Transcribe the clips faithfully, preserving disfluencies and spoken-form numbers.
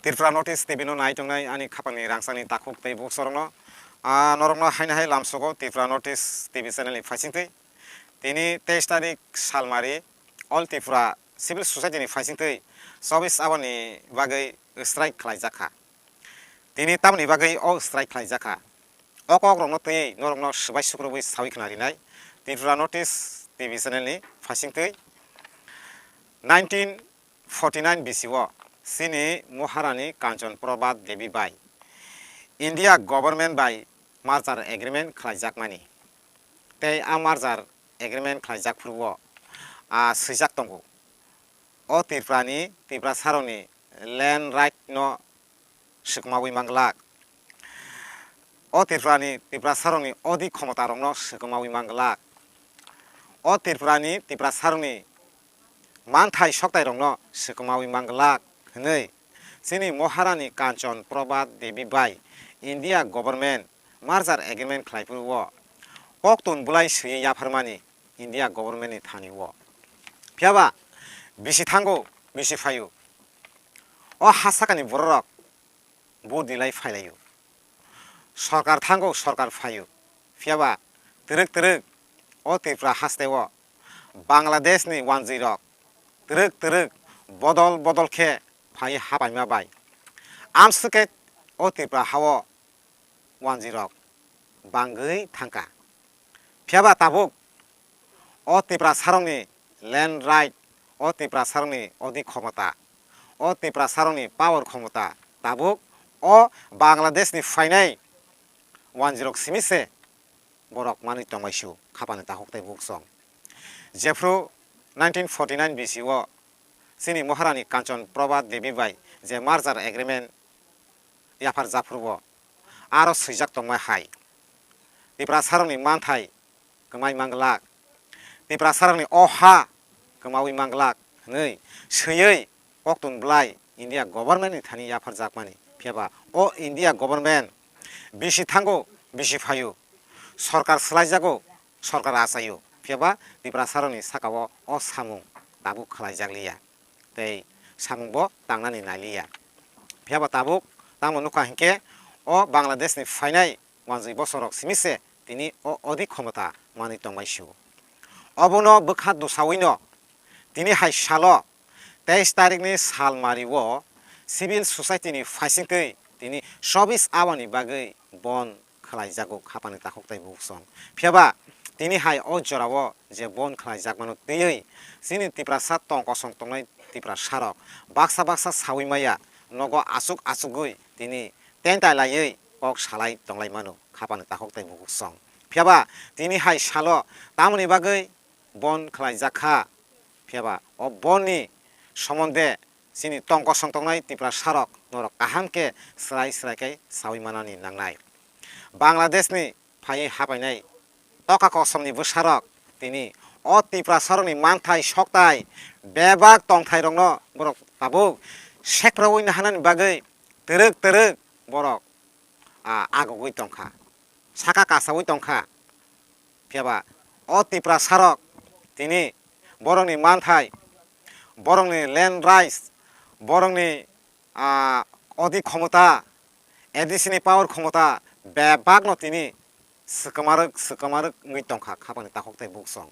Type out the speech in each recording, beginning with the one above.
Tripura Notice T V no nai tongnai ani khapangni rangchakni takhuk tei bukchorokno, ah, norokno haino hai lamsogo Tripura Notice T V channel ni phaisingtwi. Tini teis tarik salmari All Tripura Civil Society ni phaisingtwi chobis hour ni bagwi strike khlaijak kha. Tini tamoni bagwi o strike khlaijak kha? O kokrokno twiwi norokno swbai sukrubwi sawi khna rinai Tripura Notice T V channel ni phaisingtwi. Nineteen forty nine bisio chini Maharani Kanchan Prabha Devi bai India government bai merger agreement khlaijakmani. Tei a merger agreement khlaijak phuru o, ah, swijak tongo. O Tripurani, Tiprasarokni land right no swkmawi manglak. O Tripurani, Tiprasarokni odi khomotarokno swkmawi manglak. O Tripurani, Tiprasarokni manthai soktairokno swkmawi manglak hwnwi chini Maharani Kanchan Prabha Devi bai India government merger agreement khlai phuru o koktun bwlai swiwi yapharmani India government ni thani o. Phiyaba bisi thango, bisi phaio. O ha sakani bororok vote ni lai phailaio. Sorkar thango, sorkar phaio. Phiyaba twrwk twrwk o Tripura haste o Bangladesh ni wanjwi rok twrwk twrwk bodol bodol khe phai hapaima bai. Amswk khe o Tripura hao wanjwi rok bangwi thangkha. Phiyaba tabuk o Tiprasarokni land right, o Tiprasarokni odi khomota, o Tiprasarokni power khomota tabuk o Bangladesh ni phainai wanjwirok simi se borok manwi tongmaisu khapani takhuk tei bukchong. Jephru nineteen forty nine bisio chini Maharani Kanchan Prabha Devi bai je merger agreement yaphar japhuru o aro swijak tongmai hai. Tiprasarokni manthai kwmai manglak. Tiprasarokni o ha kwmawi manglak hwnwi swiwi koktun bwlai India government ni thani yapharjakmani. Phiyaba o India government bisi thango, bisi phaio, sorkar swlaijago, sorkar achaio. Phiyaba Tiprasarokni sakao o samung tabuk khlaijakliya. Tei samungbo tangnani nailiya. Phiyaba tabuk tamo nukha hinkhe o Bangladesh ni phainai wanjwi bosorok simi se tini o odi khomota manwi tongmaisu. Obono bwkha dusawino tini hai salo teis tarikni salmari o civil society ni phaisingtwi tini chobis hour ni bagwi bon khlaijago khapani takhuk tei bukchong. Phiyaba tini hai o jorao je bon khlaijakmano twiwi chini Tiprasa tong kosong tongnai Tiprasarok baksa baksa sawi maya nogo achuk achugwi tini tentai laiwi kok salai tonglai mano khapani takhuk tei bukchong. Phiyaba tini hai salo tamoni bagwi bon khlaijak kha. Phiyaba o bonni somonde chini tong kosong tongnai Tiprasarok norok kaham khe swrai swrai khe sawi manani nangnai. Bangladesh ni phaiwi hapainai toka kosomni bwsarok tini o Tiprasarokni manthai soktai bebak tongthairokno borok tabuk sekraui nahanani bagwi twrwk twrwk borok, ah, agogwi tongkha, saka kasaui tongkha. Phiyaba o Tiprasarok tini borokni manthai, borokni land rights, borokni, ah, odi khomota, A D C ni power khomota bebakno tini swkmarwk swkmarwk wngwi tongkha khapani takhuk tei bukchong.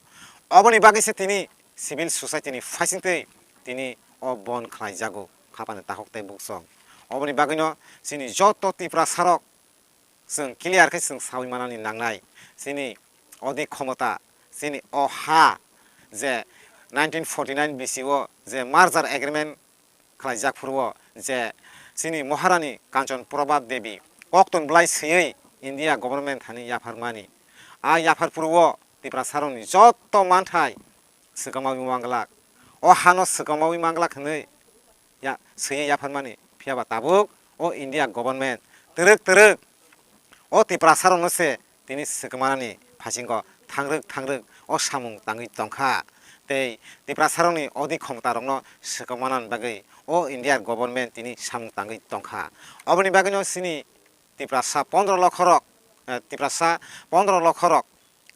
Oboni bagwi se tini civil society ni phaisingtwi tini o bon khlaijago khapani takhuk tei bukchong. Oboni bagwino chini joto Tiprasarok chwng clear khe chwng sawi manani nangnai. Chini odi khomota, chini o ha je nineteen forty nine B C o je merger agreement khlaijak phuru o je chini Maharani Kanchan Prabha Devi koktun bwlai swiwi India government thani yaphar mani. A yaphar phuru o Tiprasarokni joto manthai swkamawi manglak. O hano swkamawi manglak hwnwi ya, swiwi yapharmani, phiyaba tabuk o India government twrwk twrwk o Tiprasarokno se tini swkmanani phasingo thangrwk thangrwk o samung tangwi tongkha. Tei Tiprasarokni odi khomotarokno swkmanani bagwi o India government tini samung tangwi tongkha. Oboni bagwino chini Tiprasa pondro lokhorok, eh, Tiprasa pondro lokhorok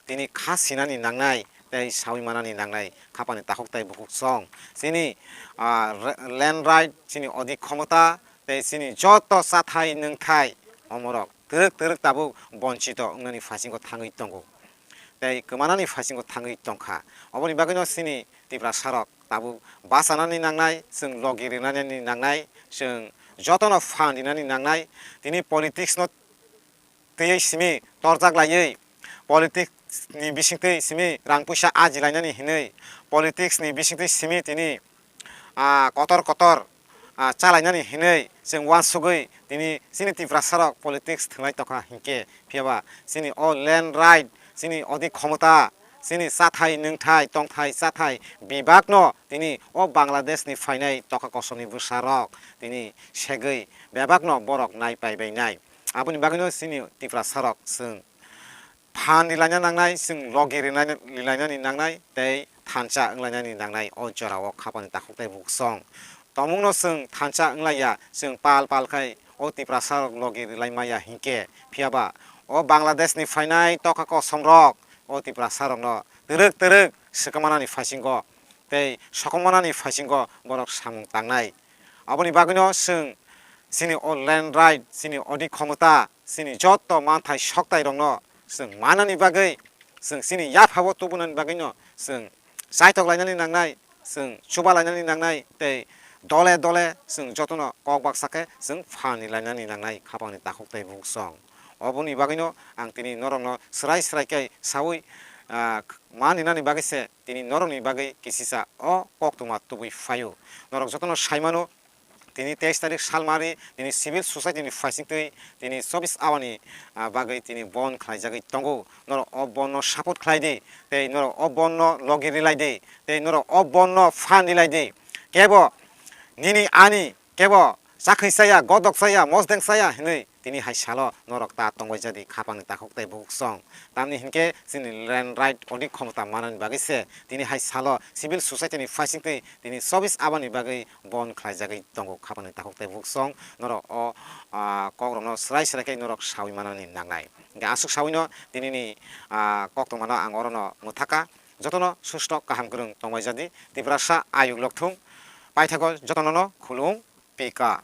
tini kha sinani nangnai tei sawi manani nangnai khapani takhuk tei bukhuk song. Chini, ah, re-, land right, chini odi khomota, tei chini joto chathai nwngthai omorok twrwk twrwk tabuk bonchito wngnani phasingo thangwi tongo. Tei kwmanani phasingo thangwi tongkha. Oboni bagwino chini Tiprasarok tabuk bachanani nangnai, chwng logi rinani nangnai, chwng jotono phan rinani nangnai. Tini politics no twiwi simi torjak laiwi, politics ni bisingtwi simi rang puisa aji lainani hinwi, politics ni bisingtwi simi tini, ah, kotor kotor, ah, chalainani hinwi chwng uansugwi tini chini Tiprasarok politics thwnglai tongkha hinkhe, phiyaba chini o land right, chini odi khomota, chini chathai nwngthai, tongthai chathai bibak no tini o Bangladesh ni phainai tokha kosom ni bwsarok tini segwi bebak no borok nai pai bai nai. Aboni bagwino chini Tiprasarok chwng phan rilaina nangnai, chwng logi rinai-, rilainani nangnai, tei thansa wnglainani nangnai o jorao khapangni takhuk tei buksong. Tongmungno chwng thansa wnglaiya, chwng pal pal khai o Tiprasarok logi rilai maya hinkhe, phiyaba o Bangladeshni phainai tokha kosomrok o Tiprasarokno twrwk twrwk swkangmanani phaisingo tei sokongmanani phaisingo borok samung tangnai. Aboni bagwino chwng chini o land right, chini odi khomota, chini joto manthai soktairokno chwng manani bagwi, chwng chini yaphabo tubunani bagwino chwng chaitok lainani nangnai, chwng chuba lainani nangnai, tei dole dole chwng jotono kok baksa khe chwng phan rilainani nangnai khapangni takhuk tei buksong. Oboni bagwino ang tini norokno swrai swrai khe saui, ah, man rinani bagwi se tini norokni bagwi kisisa o koktwma tubui phaio. Norok jotono sai mano, tini teis tarik salmari tini civil society ni phaisingtwi tini chobbish hour ni, ah, bagwi tini bon khlaijagwi tongo. Norok o bon no support khlai di, tei norok o bon no logi rilai di, tei norok o bon no phan rilai di. Kebo nini ani kebo chakhwi chaya, godok chaya, mosdeng chaya hinwi tini hai salo norok ta tongbai jadi khapangni takhuk tei buksong. Tamni hinkhe chini land right odi khomota manani bagwi se tini hai salo civil society ni phaisingtwi tini chobbish hour ni bagwi bon khlaijagwi tongo khapangni takhuk tei buksong. Norok o, ah, kokrokno swrai swrai khe norok saui manani nangnai. Hinkhe aswk sauino tinini, ah, koktwmano ang orono mwthaka. Jotono susto kaham kwrwng tongbai jadi. Tiprasa ayuk lokthung. Paithago jotonono khulum pika.